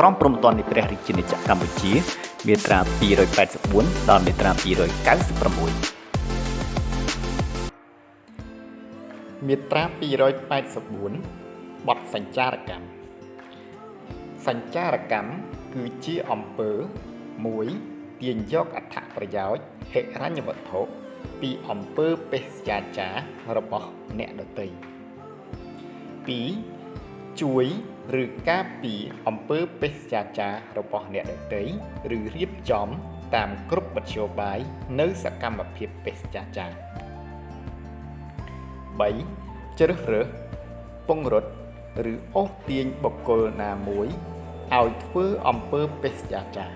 ក្រមព្រហ្មទណ្ឌនៃព្រះរាជាណាចក្រកម្ពុជាមាត្រា284ដល់មាត្រា299មាត្រា284បទសញ្ចារកម្មសញ្ចារកម្មគឺជាអំពើ1ទាញយកអត្ថប្រយោជន៍ហិរញ្ញវត្ថុពីអំពើពេស្យាចាររបស់អ្នកដទៃ2ជួយឬការពារអំពើពេស្យាចាររបស់អ្នកដទៃឬរៀបចំតាមគ្រប់មធ្យោបាយនៅសកម្មភាពពេស្យាចារ3ជ្រើសរើសពង្រត់ឬអូសទាញបុគ្គលណាមួយឲ្យធ្វើអំពើពេស្យាចារ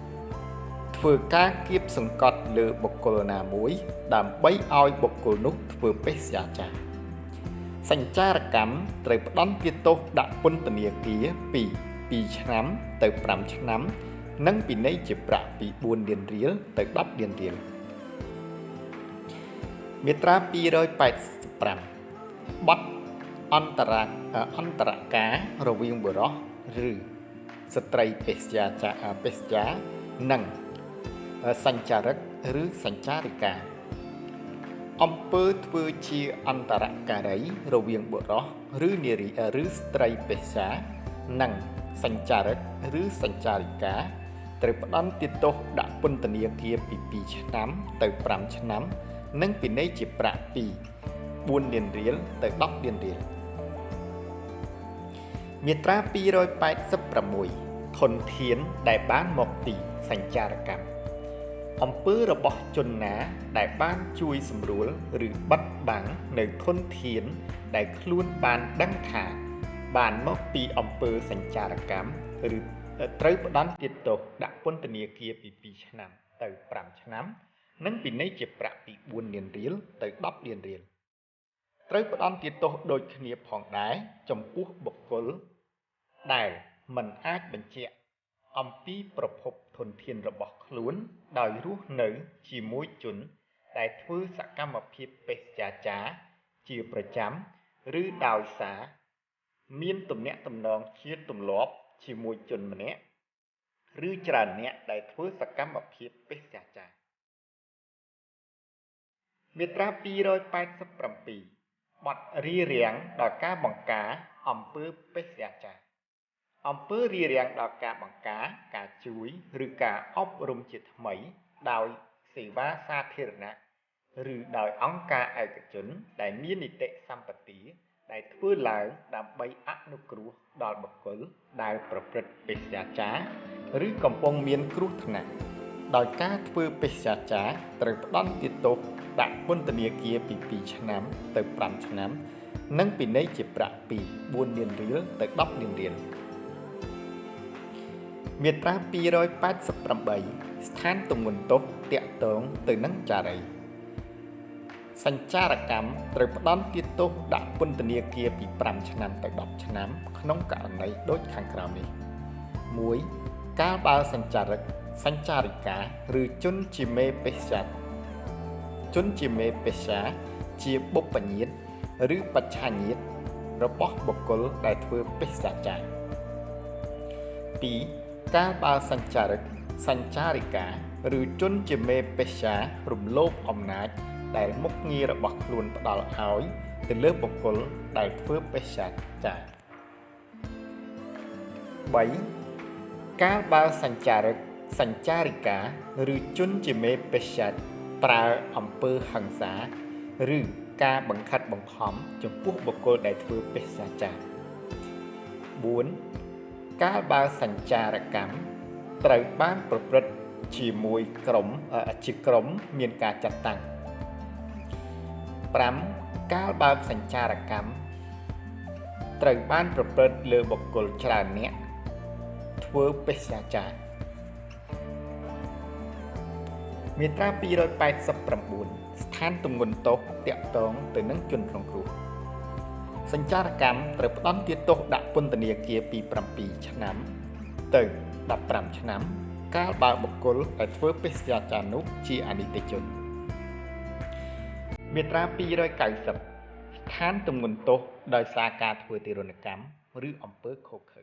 4ធ្វើការគៀបសង្កត់លើបុគ្គលណាមួយដើម្បីឲ្យបុគ្គលនោះធ្វើពេស្យាចារសញ្ចារកម្មត្រូវផ្ដន្ទាទោសដាក់ពន្ធនាគារពី2ឆ្នាំទៅ5ឆ្នាំនិងពិន័យជាប្រាក់ពី4លានរៀលទៅ10លានរៀលមាត្រា285បទអន្តរការរវាងបុរសឬស្ត្រីពេស្យាចាពេស្យានិងសញ្ចារិកឬសញ្ចារិកាអំពើធ្វើជាអន្តរការីរវាងបុរសឬនារីឬស្ត្រីពេស្យានិងសញ្ចារិកឬសញ្ចារិកាត្រូវផ្ដន្ទាទោសដាក់ពន្ធនាគារពី2ឆ្នាំទៅ5ឆ្នាំនិងពិន័យជាប្រាក់ពី4លានរៀលទៅ10លានរៀលមាត្រា286ធនធានដែលបានមកពីសញ្ចារកម្មអំពើរបស់ជនណាដែលបានជួយសម្រួលឬបិទបាំងនៅធនធានដែលខ្លួនបានដឹងថាបានមកពីអំពើសញ្ចារកម្មឬត្រូវផ្ដន្ទាទោសដាក់ពន្ធនាគារពី2ឆ្នាំទៅ5ឆ្នាំនិងពិន័យជាប្រាក់ពី4លានរៀលទៅ10លានរៀលត្រូវផ្ដន្ទាទោសដូចគ្នាផងដែរចំពោះបុគ្គលដែលមិនអាចបញ្ជាក់អំពីប្រភពធនធានរបស់ខ្លួនដោយរស់នៅជាមួយជនដែលធ្វើសកម្មភាពពេស្យាចារជាប្រចាំឬដោយសារមានទំនាក់ទំនងជាទម្លាប់ជាមួយជនម្នាក់ឬច្រើនអ្នកដែលធ្វើសកម្មភាពពេស្យាចារមាត្រា287បទរារាំងដល់ការបង្ការអំពើពេស្យាចារអំពើរារាំងដល់ការបង្ការការជួយឬការអប់រំជាថ្មីដោយសេវាសាធារណៈឬដោយអង្គការឯកជនដែលមាននីតិសម្បទាដែលធ្វើឡើងដើម្បីអនុគ្រោះដល់បុគ្គលដែលប្រព្រឹត្តពេស្យាចារឬកំពុងមានគ្រោះថ្នាក់ដោយការធ្វើពេស្យាចារត្រូវផ្ដន្ទាទោសដាក់ពន្ធនាគារពី2ឆ្នាំទៅ5ឆ្នាំនិងពិន័យជាប្រាក់ពី4លានរៀលទៅ10លានរៀលមាត្រា288ស្ថានទម្ងន់ទោសតាក់ទងទៅនឹងចារីសញ្ចារកម្មត្រូវផ្ដន្ទាទោសដាក់ពន្ធនាគារពី5ឆ្នាំទៅ10ឆ្នាំក្នុងករណីដូចខាងក្រោមនេះ1កាលបើសញ្ចារិកសញ្ចារិកាឬជនជាមេពេស្យាជនជាមេពេស្យាជាបុព្វញាតិឬបច្ឆាញាតិរបស់បុគ្គលដែលធ្វើពេស្យាចារ2កាលបើសញ្ចារិកសញ្ចារិកាឬជនជាមេពេស្យារំលោភអំណាចដែលមុខងាររបស់ខ្លួនផ្ដល់ឲ្យទៅលើបុគ្គលដែលធ្វើពេស្យាចារ3កាលបើសញ្ចារិកសញ្ចារិកាឬជនជាមេពេស្យាប្រើអំពើហិង្សាឬការបង្ខិតបង្ខំចំពោះបុគ្គលដែលធ្វើពេស្យាចារ4កាលបើសញ្ចារកម្មត្រូវបានប្រព្រឹត្តជាមួយក្រុមជាក្រុមមានការចាត់តាំង5កាលបើសញ្ចារកម្មត្រូវបានប្រព្រឹត្តលើបុគ្គលច្រើនអ្នកធ្វើពេស្យាចារមាត្រា289ស្ថានទម្ងន់ទោសតាក់ទងទៅនឹងជនរងគ្រោះសញ្ចារកម្មត្រូវផ្ដន្ទាទោសដាក់ពន្ធនាគារពី7ឆ្នាំទៅ15ឆ្នាំកាលបើបុគ្គលដែលធ្វើពេស្យាចារនោះជាអនីតិជនមាត្រា290ស្ថានទម្ងន់ទោសដោយសារការធ្វើទារុណកម្ម ឬអំពើឃោរឃៅ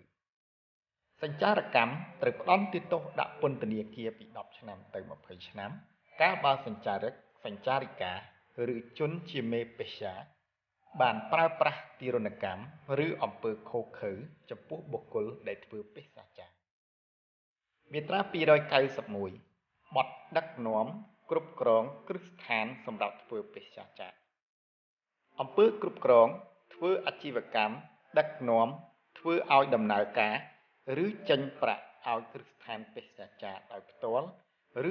សញ្ចារកម្មត្រូវផ្ដន្ទាទោសដាក់ពន្ធនាគារពី10ឆ្នាំទៅ20ឆ្នាំកាលបើសញ្ចារិកសញ្ចារិកាឬជនជាមេពេស្យាបានប្រើប្រាស់ទារុណកម្មឬអំពើឃោរឃៅចំពោះបុគ្គលដែលធ្វើពេស្យាចារមាត្រា291បទដឹកនាំគ្រប់គ្រងគ្រឹះស្ថានសម្រាប់ធ្វើពេស្យាចារអំពើគ្រប់គ្រងធ្វើអាជីវកម្មដឹកនាំធ្វើឲ្យដំណើរការឬចេញប្រាក់ឲ្យគ្រឹះស្ថានពេស្យាចារដោយផ្ទាល់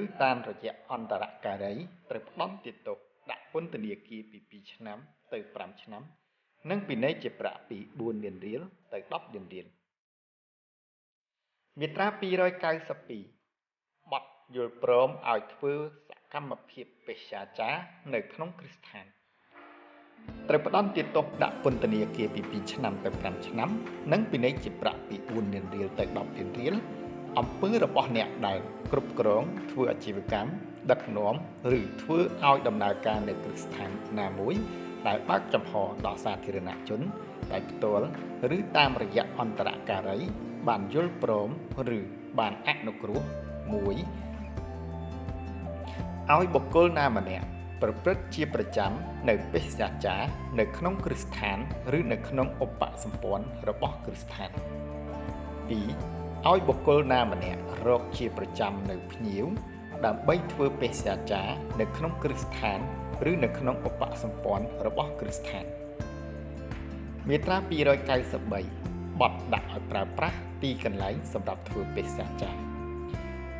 ឬតាមរយៈអន្តរការីត្រូវផ្ដន្ទាទោសដាក់ពន្ធនាគារពី2ឆ្នាំទៅ5ឆ្នាំនិងពិន័យជាប្រាក់ពី4លានរៀលទៅ10លានរៀលមាត្រា292បទយល់ព្រមឲ្យធ្វើសកម្មភាពពេស្យាចារនៅក្នុងគ្រឹះស្ថានត្រូវផ្ដន្ទាទោសដាក់ពន្ធនាគារពី2ឆ្នាំទៅ5ឆ្នាំនិងពិន័យជាប្រាក់ពី4លានរៀលទៅ10លានរៀលអំពើរបស់អ្នកដែលគ្រប់គ្រងធ្វើអាជីវកម្មដឹកនាំឬធ្វើឲ្យដំណើរការនៅគ្រឹះស្ថានណាមួយដែលបើកចំហដល់សាធារណជនដោយផ្ទាល់ឬតាមរយៈអន្តរការីបានយល់ព្រមឬបានអនុគ្រោះមួយឲ្យបុគ្គលណាម្នាក់ប្រព្រឹត្តជាប្រចាំនៅពេស្យាចារនៅក្នុងគ្រឹះស្ថានឬនៅក្នុងឧបសម្ព័ន្ធរបស់គ្រឹះស្ថាន2ឲ្យបុគ្គលណាម្នាក់រកជាប្រចាំនៅភ្ញៀវដើម្បីធ្វើពេស្យាចារនៅក្នុងគ្រឹះស្ថានឬនៅក្នុងឧបសម្ព័ន្ធរបស់គ្រឹះស្ថានមាត្រា293បទដាក់ឲ្យប្រើប្រាស់ទីកន្លែងសម្រាប់ធ្វើពេស្យាចារ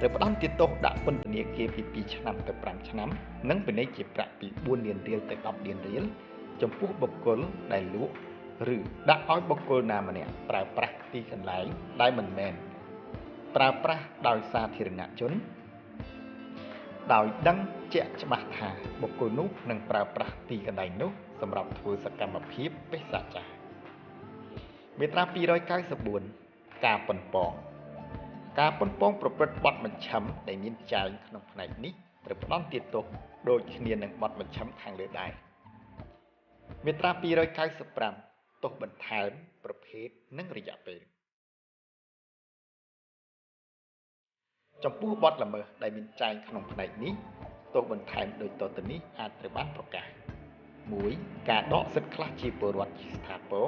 ត្រូវផ្ដន្ទាទោសដាក់ពន្ធនាគារពី2ឆ្នាំទៅ5ឆ្នាំនិងពិន័យជាប្រាក់ពី4លានរៀលទៅ10លានរៀលចំពោះបុគ្គលដែលលក់ឬដាក់ឲ្យបុគ្គលណាម្នាក់ប្រើប្រាស់ទីកន្លែងដែលមិនមែនប្រើប្រាស់ដោយសាធារណជនដោយដឹងជាក់ច្បាស់ថាបុគ្គលនោះនឹងប្រើប្រាស់ទីកន្លែងនោះសម្រាប់ធ្វើសកម្មភាពពេស្យាចារមាត្រា294ការប៉ុនប៉ងការប៉ុនប៉ងប្រព្រឹត្តបទមជ្ឈិមដែលមានចែងក្នុងផ្នែកនេះត្រូវផ្ដន្ទាទោសដូចគ្នានឹងបទមជ្ឈិមខាងលើដែរមាត្រា295ទោសបន្ថែមប្រភេទនិងរយៈពេលចំពោះបទល្មើសដែលមានចែងក្នុងផ្នែកនេះទោសបន្ថែមដូចតទៅនេះអាចត្រូវបានប្រកាស1ការដកសិទ្ធិខ្លះជាពលរដ្ឋជាស្ថាពរ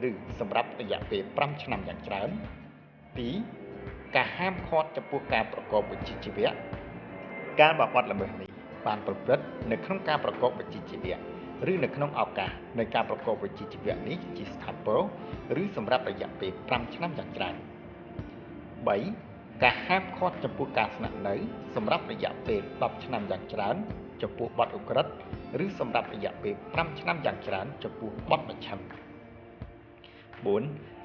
ឬសម្រាប់រយៈពេល5ឆ្នាំយ៉ាងច្រើន2ការហាមឃាត់ចំពោះការប្រកបវិជ្ជាជីវៈកាលបើបទល្មើសនេះបានប្រព្រឹត្តនៅក្នុងការប្រកបវិជ្ជាជីវៈឬនៅក្នុងឱកាសនៃការប្រកបវិជ្ជាជីវៈនេះជាស្ថាពរឬសម្រាប់រយៈពេល5ឆ្នាំយ៉ាងច្រើន3ការហាមឃាត់ចំពោះការស្នាក់នៅសម្រាប់រយៈពេល10ឆ្នាំយ៉ាងច្រើនចំពោះបទឧក្រិដ្ឋឬសម្រាប់រយៈពេល5ឆ្នាំយ៉ាងច្រើនចំពោះបទមជ្ឈិម4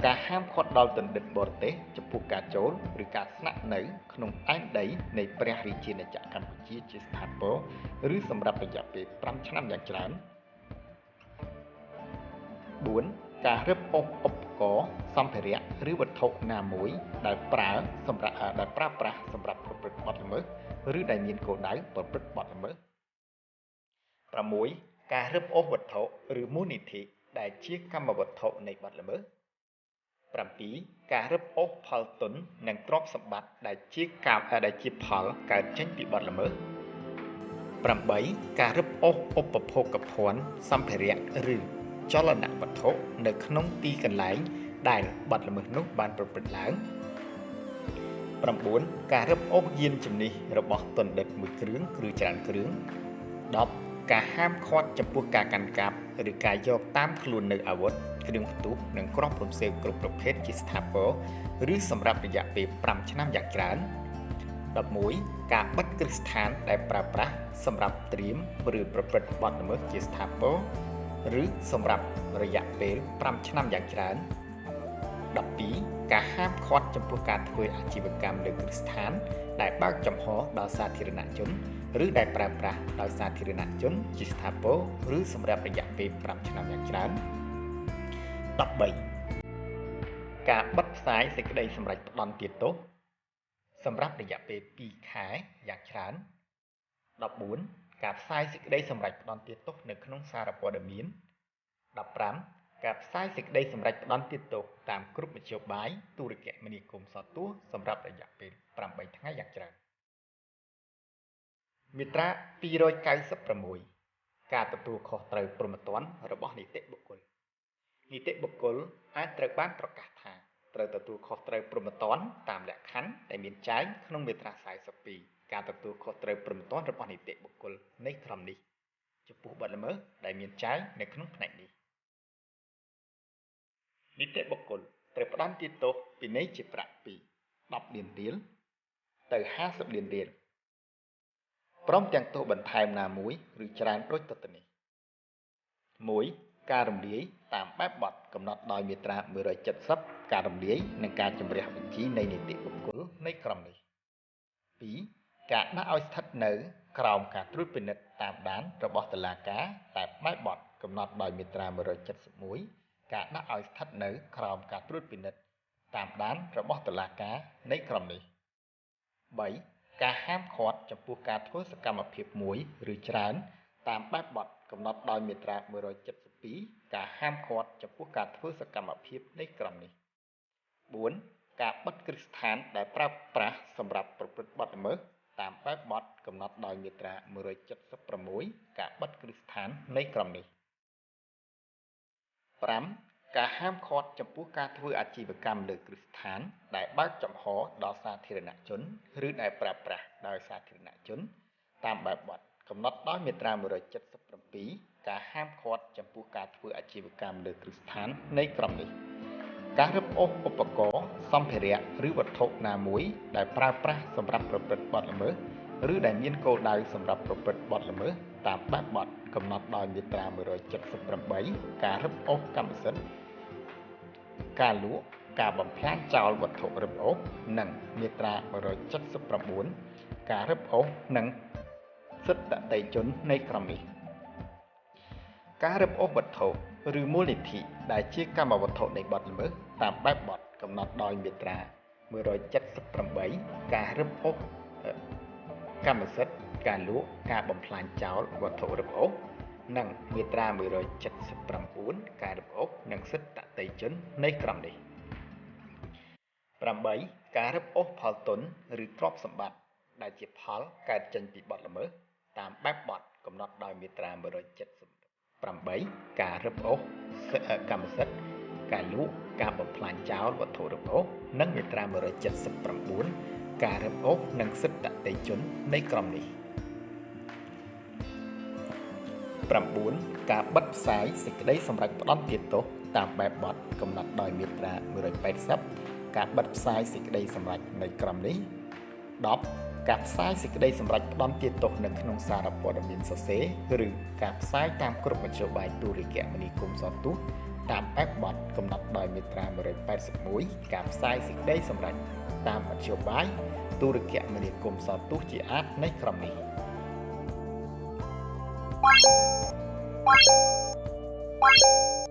ការហាមឃាត់ដល់ទណ្ឌិតបរទេសចំពោះការចូលឬការស្នាក់នៅក្នុងដែនដីនៃព្រះរាជាណាចក្រកម្ពុជាជាស្ថាពរឬសម្រាប់រយៈពេល5ឆ្នាំយ៉ាងច្រើន4ការរឹបអូសឧបករណ៍សម្ភារៈឬវត្ថុណាមួយដែលប្រើសម្រាប់ដែលប្រើប្រាស់សម្រាប់ប្រព្រឹត្តបទល្មើសឬដែលមានគោលដៅប្រព្រឹត្តបទល្មើស6ការរឹបអូសវត្ថុឬមូលនិធិដែលជាកម្មវត្ថុនៃបទល្មើស7ការរឹបអូសផលទុននិងទ្រព្យសម្បត្តិដែលជាផលកើតចេញពីបទល្មើស8ការរឹបអូសឧបភោគភ័ណ្ឌសម្ភារៈឬចលនវត្ថុនៅក្នុងទីកន្លែងដែលបទល្មើសនោះបានប្រព្រឹត្តឡើង9ការរឹបអូសយានជំនិះរបស់ទណ្ឌិតមួយគ្រឿងឬច្រើនគ្រឿង10ការហាមឃាត់ចំពោះការកាន់កាប់ឬការយកតាមខ្លួននៅអាវុធគ្រឿងផ្ទុះនិងគ្រាប់រំសេវគ្រប់ប្រភេទជាស្ថាពរឬសម្រាប់រយៈពេល5ឆ្នាំយ៉ាងច្រើន11ការបិទគ្រឹះស្ថានដែលប្រើប្រាស់សម្រាប់ត្រៀមឬប្រព្រឹត្តបទល្មើសជាស្ថាពរឬសម្រាប់រយៈពេល5ឆ្នាំយ៉ាងច្រើន12ការហាមឃាត់ចំពោះការធ្វើអាជីវកម្មលើគ្រឹះស្ថានដែលបើកចំហដល់សាធារណជនឬដែលប្រើប្រាស់ដោយសាធារណជនជាស្ថាពរឬសម្រាប់រយៈពេល5ឆ្នាំយ៉ាងច្រើន13ការបិទផ្សាយសេចក្តីសម្រេចផ្ដន្ទាទោសសម្រាប់រយៈពេល2ខែយ៉ាងច្រើន14ការផ្សាយសេចក្តីសម្រេចផ្ដន្ទាទោសនៅក្នុងសារព័ត៌មាន15 ការផ្សាយសេចក្តីសម្រេចផ្តន្ទាទោសតាមគ្រប់មធ្យោបាយទូរគមនាគមន៍សទស្សន៍សម្រាប់រយៈពេល8ថ្ងៃយ៉ាងច្រើន។ មាត្រា296ការទទួលខុសត្រូវព្រហ្មទណ្ឌរបស់នីតិបុគ្គល។ នីតិបុគ្គលអាចត្រូវបានប្រកាសថាត្រូវទទួលខុសត្រូវព្រហ្មទណ្ឌតាមលក្ខខណ្ឌដែលមានចែងក្នុងមាត្រា42ការទទួលខុសត្រូវព្រហ្មទណ្ឌរបស់នីតិបុគ្គលនៃក្រមនេះចំពោះបទល្មើសដែលមានចែងនៅក្នុងផ្នែកនេះ។ នីតិបុគ្គលត្រូវផ្តន្ទាទោសពិន័យជាប្រាក់ពី10លានរៀលទៅ50លានរៀលព្រមទាំងទោសបន្ថែមណាមួយឬច្រើនដូចតទៅនេះ។ 1ការរំលាយតាមបែបបទកំណត់ដោយមាត្រា170ការរំលាយនិងការជម្រះបញ្ជីនៃនីតិបុគ្គលនៃក្រមនេះ។ 2ការដាក់ឲ្យស្ថិតនៅក្រោមការត្រួតពិនិត្យតាមដានរបស់តុលាការតាមបែបបទកំណត់ដោយមាត្រា171ការដាក់ឲ្យស្ថិតនៅក្រោមការត្រួតពិនិត្យតាមដានរបស់តុលាការនៃក្រមនេះ។ 3ការហាមឃាត់ចំពោះការធ្វើសកម្មភាពមួយឬច្រើនតាមបែបបទកំណត់ដោយមាត្រា172ការហាមឃាត់ចំពោះការធ្វើសកម្មភាពនៃក្រមនេះ។ 4ការបិទគ្រឹះស្ថានដែលប្រើប្រាស់សម្រាប់ប្រព្រឹត្តបទល្មើសតាមបែបបទកំណត់ដោយមាត្រា176ការបិទគ្រឹះស្ថាននៃក្រមនេះ។ 5ការហាមឃាត់ចំពោះការធ្វើអាជីវកម្មលើគ្រឹះស្ថានដែលបើកចំហដល់សាធារណជនឬដែលប្រើប្រាស់ដោយសាធារណជនតាមបែបបទកំណត់ដោយមាត្រា177ការហាមឃាត់ចំពោះការធ្វើអាជីវកម្មលើគ្រឹះស្ថាននៃក្រមនេះ។ ការរឹបអូសឧបករណ៍សម្ភារៈឬវត្ថុណាមួយដែលប្រើប្រាស់សម្រាប់ប្រព្រឹត្តបទល្មើសឬដែលមានគោលដៅសម្រាប់ប្រព្រឹត្តបទល្មើសតាមបែបបទកំណត់ដោយមាត្រា178ការរឹបអូសកម្មសិទ្ធិការលក់ការបំផ្លាញចោលវត្ថុរឹបអូសនិងមាត្រា179ការរឹបអូសនិងសិទ្ធិដទៃជននៃក្រមនេះ។ ការរឹបអូសវត្ថុឬមូលនិធិដែលជាកម្មវត្ថុនៃបទល្មើសតាមបែបបទកំណត់ដោយមាត្រា178ការរឹបអូសកម្មសិទ្ធិការលក់ការបំផ្លាញចោលវត្ថុរឹបអូសនិងមាត្រា179ការរឹបអូសនិងសិទ្ធិដទៃជននៃក្រមនេះ។ 8ការរឹបអូសផលទុនឬទ្រព្យសម្បត្តិដែលជាផលកើតចេញពីបទល្មើសតាមបែបបទកំណត់ដោយមាត្រា178ការរឹបអូសកម្មសិទ្ធិការលក់ការបំផ្លាញចោលវត្ថុរឹបអូសនិងមាត្រា179ការរឹបអូសនិងសិទ្ធិដទៃជននៃក្រមនេះ។ 9ការបិទផ្សាយសេចក្តីសម្រេចផ្តន្ទាទោសតាមបែបបទកំណត់ដោយមាត្រា180ការបិទផ្សាយសេចក្តីសម្រេចនៃក្រមនេះ។ 10ការផ្សាយសេចក្តីសម្រេចផ្តន្ទាទោសនៅក្នុងសារព័ត៌មានសរសេរឬការផ្សាយតាមគ្រប់មធ្យោបាយទូរគមនាគមន៍សទស្សន៍តាមបែបបទកំណត់ដោយមាត្រា181ការផ្សាយសេចក្តីសម្រេចតាមមធ្យោបាយទូរគមនាគមន៍សទស្សន៍ជាអាទិនៃក្រមនេះ។